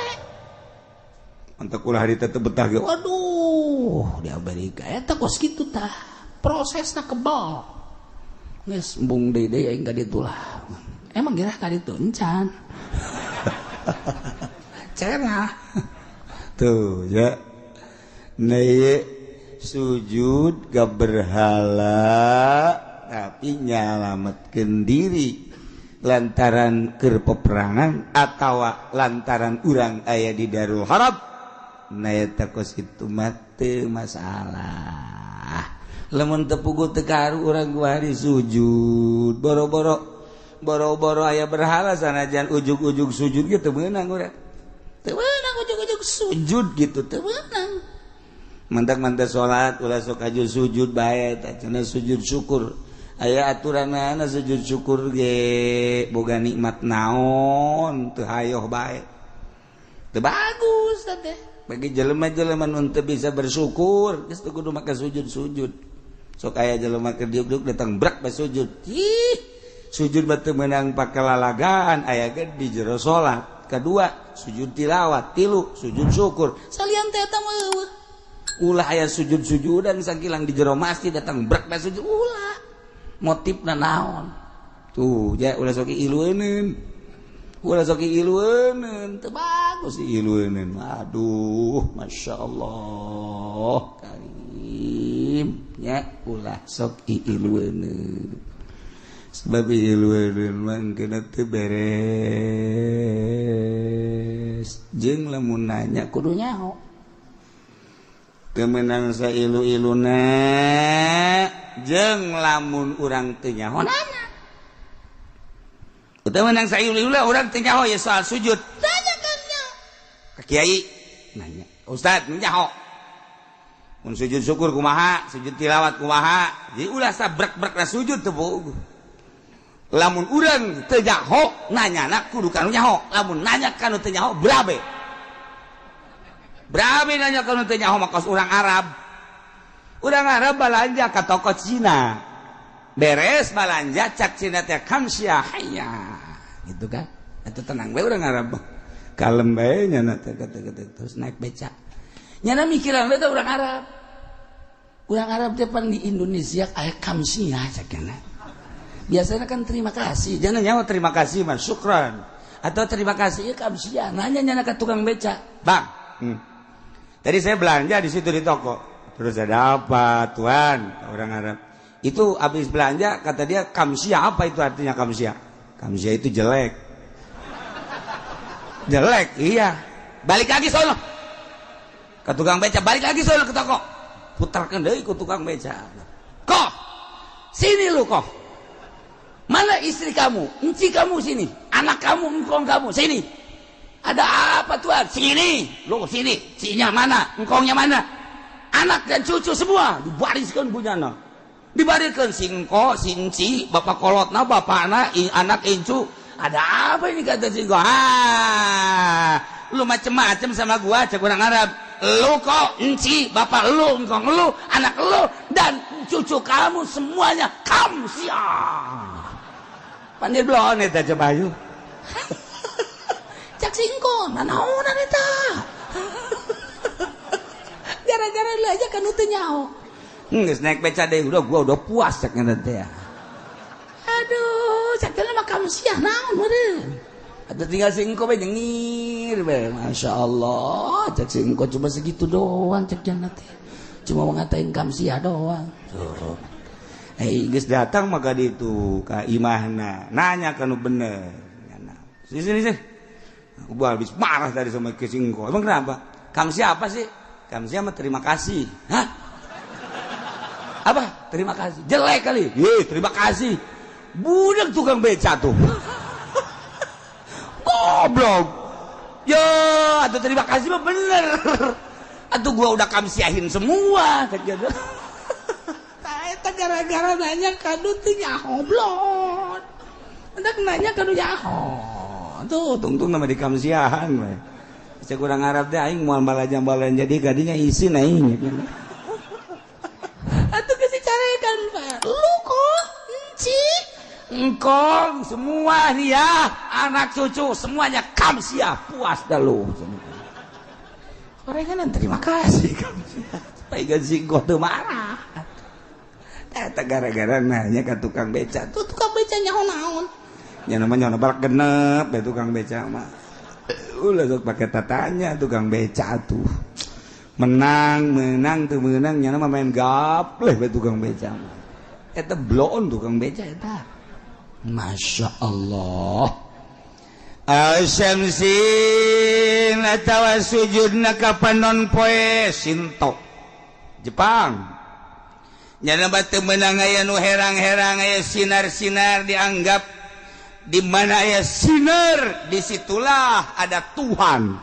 Untuk ulah hari tetep betah ge. Waduh, di Amerika eta kos kitu tah, prosesna kebal. Geus embung deui deui aing ka ditu lah. Emang gerah ka ditu encan cerah tuh ya. Nah, sujud ke berhala tapi nyalametkeun diri lantaran keur peperangan atau lantaran urang aya di Darul Harab. Nah, eta kos kitu mah teu masalah. Lamun teu puguh teu karu urang kuari sujud, boro-boro boro-boro aya berhala, sanajan ujug-ujug sujud gitu meunang urang. Teu meunang ujug-ujug sujud gitu, teu meunang. Mantak-mantak salat ulah sok aju sujud bae tah cenah. Sujud syukur aya aturanana. Sujud syukur ge boga nikmat naon, teu hayoh bae, teu bagus teh. Bagi jelema-jelema nu teu bisa bersyukur geus teu kudu make sujud-sujud. Sok aya jelema keur diuk-diuk datang brak bae sujud. Ih, sujud mah teu meunang pake lalagaan. Aya ge di jero salat. Kedua sujud tilawat, tilu sujud syukur. Salian teh eta mah eueuh. Ulah aya sujud-sujudan sakilang di jero masjid datang brak bae sujud, ulah. Motifna naon tuh ya? Ulah sok ilueuneun, ulah sok ilueuneun, teu bagus ilueuneun. Aduh, masya Allah karim ya. Ulah sok ilueuneun, sebab ilueuneun mah engkeuna teu beres. Jeung lamun nanya kudu nyaho, teu meunang sailu-iluna. Jeung lamun urang teu nyaho nanya. Teu meunang sailu-iluna, urang teu nyaho ya soal sujud, tanya kan ka kiai, nanya ustad nu nyaho. Mun sujud syukur kumaha, sujud tilawat kumaha? Jadi ulah sabrek-brek sujud teu puguh. Lamun urang teu nyaho, nanyana kudu kanu nyaho. Lamun nanya kanu teu nyaho, berabe berabe nanya kanu teu nyaho. Maka urang Arab, urang Arab balanja ke toko Cina, beres balanja cak Cina teh kamsia hayya gitu kan. Itu tenang bae urang Arab, kalem bae nyana teh. Terus naik beca, nyana mikiran bae urang Arab. Urang Arab teh pan di Indonesia aya kamsia cak. Biasanya kan terima kasih, jangan nyawa terima kasih mah syukran atau terima kasih ya kamsia. Nanya nyana ke tukang beca, "Bang, tadi saya belanja di situ di toko." "Terus ada apa, tuan?" Orang Arab itu habis belanja kata dia kamsia. "Apa itu artinya kamsia?" "Kamsia itu jelek." "Jelek?" "Iya." "Balik lagi sono ke tukang beca, balik lagi sono ke toko." Putarkan deui ke tukang beca. "Kok sini lu, kok mana istri kamu, enci kamu sini, anak kamu, engkong kamu sini." "Ada apa, tuan?" "Sini lu, sini. Cinya mana, engkongnya mana?" Anak dan cucu semua dibariskan punyana, dibariskan singko sinci, bapak kolotna, bapakna, anak incu. "Ada apa ini?" kata singko. "Ah, lu macem-macem sama gua," cek orang Arab. "Lu kok enci, bapak lu, engkong lu, anak lu, dan cucu kamu semuanya kamsiah." Pandir belon eta, coba yuk. Cak singko, nanaonan eta? Gara-gara lu aja kan teu nyaho. Geus naik beca deh, udah, gua udah puas, cek teh ya. Aduh, cek teh mah kamsiah naon meureun. Atau tinggal singko be nyengir be. "Masya Allah," cek singko, "cuma segitu doang," cek jana teh. "Cuma mengatain kamsiah doang." Tuh. Eh, geus datang maka ditu ka imahna, nanya kan bener. Sini sini sini. Gua habis marah tadi sama ke singko. "Emang kenapa? Kamsiah apa sih?" "Kamsiah mah terima kasih." "Hah? Apa? Terima kasih. Jelek kali." "Ye, terima kasih." Budak tukang beca tuh. Goblok. Yo, atau terima kasih mah bener. Atau gua udah kamsiahin semua. Eta gara-gara nanya kadu teu nyaho blon. Hendak nanya kadu nyaho. Tuh, tungtung nama di kamsiahan we. Cek urang Arab teh, aing moal balanja-balanja jadi gadinya isin aing. Atuh geus dicarekan, Pak. Lu kok enci, engkong, semua nih ya, anak cucu semuanya kamsiah, puas dah lu. Orang kan terima kasih kamsiah. Supaya gaji teu marah. Eta gara-gara nanya ke tukang beca. Tuh tukang beca nyaho naon? Ya namanya balak genep ya tukang beca mah. Ulah sok pakai tatanya tukang beca tuh. Menang, menang tuh menang, nya mah main gapleh be tukang beca mah. Eta bloon tukang beca eta. Masya Allah. Asyamsin atawa sujudna ka panon poe Sinto Jepang. Nyana batu menang, aya nu herang-herang, aya sinar-sinar, dianggap di mana aya sinar disitulah ada Tuhan.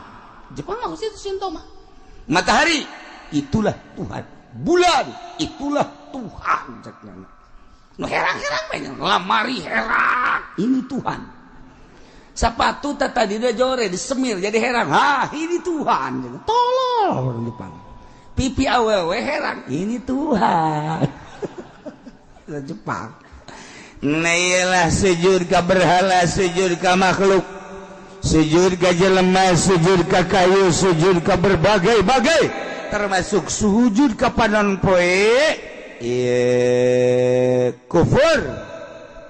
Jepang mah itu Sinto mah. Matahari itulah Tuhan, bulan itulah Tuhan, cek nu herang-herang banyak lamari herang, ini Tuhan. Sepatu tadi dia jore disemir jadi herang, ha, ini Tuhan. Tolol orang Jepang. Pipi awewe herang, ini Tuhan. Jepang. Nah, sujud ka berhala, sujud ka makhluk, sujud ka jelema, sujud ka kayu, sujud ka berbagai-bagai, termasuk sujud ka panon poe. Ieu kufur,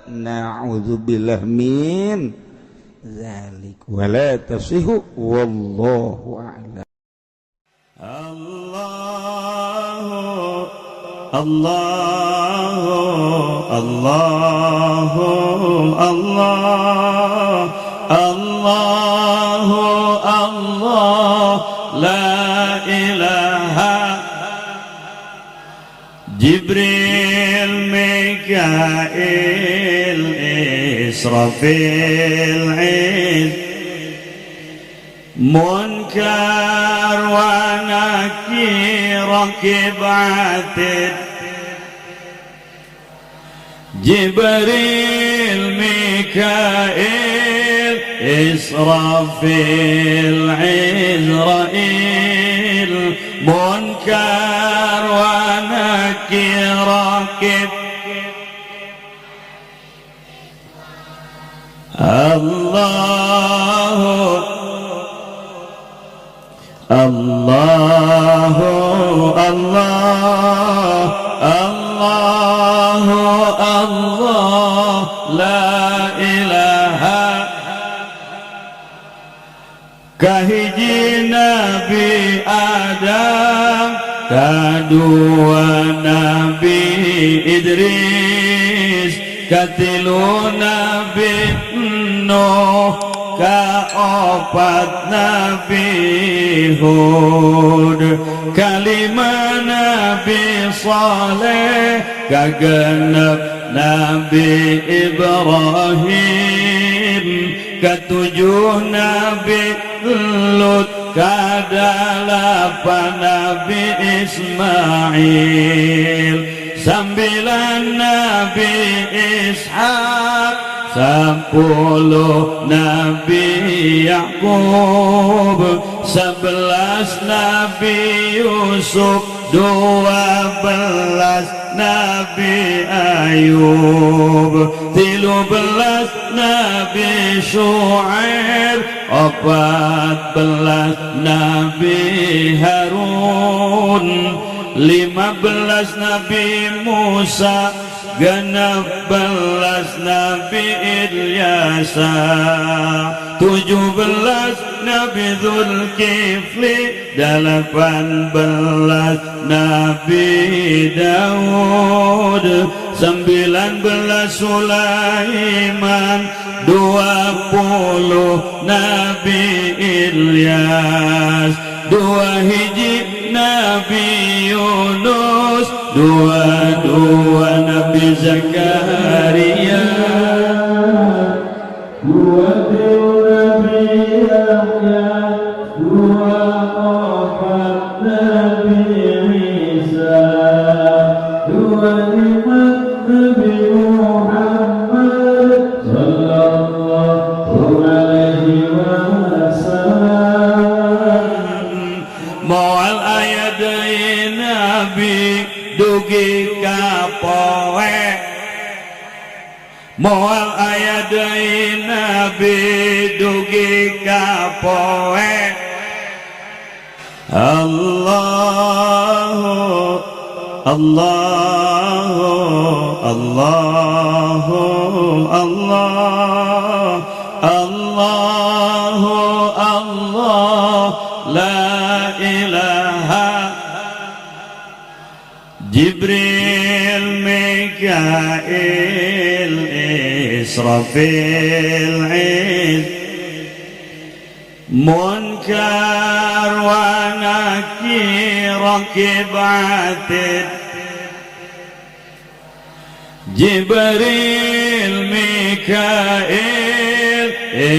na'udzubillah min zalik, wala tasihu, wallahu a'lam. Allah Allah Allah Allah Allah Allah la ilaha. Jibril, Mikail, Israfil, Munkar wa Nakir, Raqib, Atid. Jibril, Mikail, Israfil, Izrail, Munkar wa Nakir, Raqib. Allah Allah Allah Allah Allah la ilaha. Kahiji Nabi Adam, kadua Nabi Idris, katilu Nabi Nuh, kaopat Nabi Hud, kalima Nabi Saleh, kagenep Nabi Ibrahim, ketujuh Nabi Lut. Kadalapan Nabi Ismail, 9 Nabi Ishak, 10 Nabi Yakub, 11 Nabi Yusuf, 12 Nabi Ayub, 13 Nabi Shu'aib, 14 Nabi Harun, 15 Nabi Musa, 16 Nabi Ilyasa, 17 Nabi Zulkifli, 18 Nabi Daud, 19 Sulaiman, 20 Nabi Ilyas, 2 hiji Nabi Yunus, 22 Nabi Zakaria, 23 Nabi Yahya, 24 Nabi Isa, 25 Nabi Muhammad sallallahu alaihi wasallam. Moal aya deui nabi dugi ka poe, moal aya deui nabi dugi ka poe. Allahu Allahu Allahu Allah Allahu Allah la ilaha. Jibril, Mikail, Israfil, Iz, Munkar wa Nakir, Rakib Atid, Jibril, Mikail,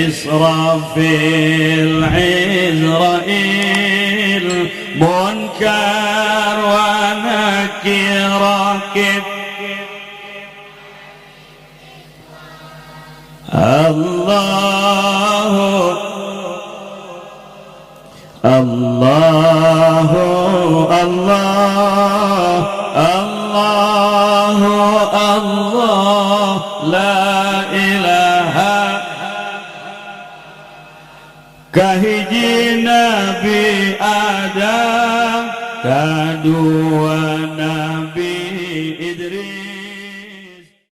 Israfil, Izrail, Munkar wa Nakir, Rakib. Allahu Allahu Allah Allahu Allah la ilaha. Kahiji Nabi Adam, kadua Nabi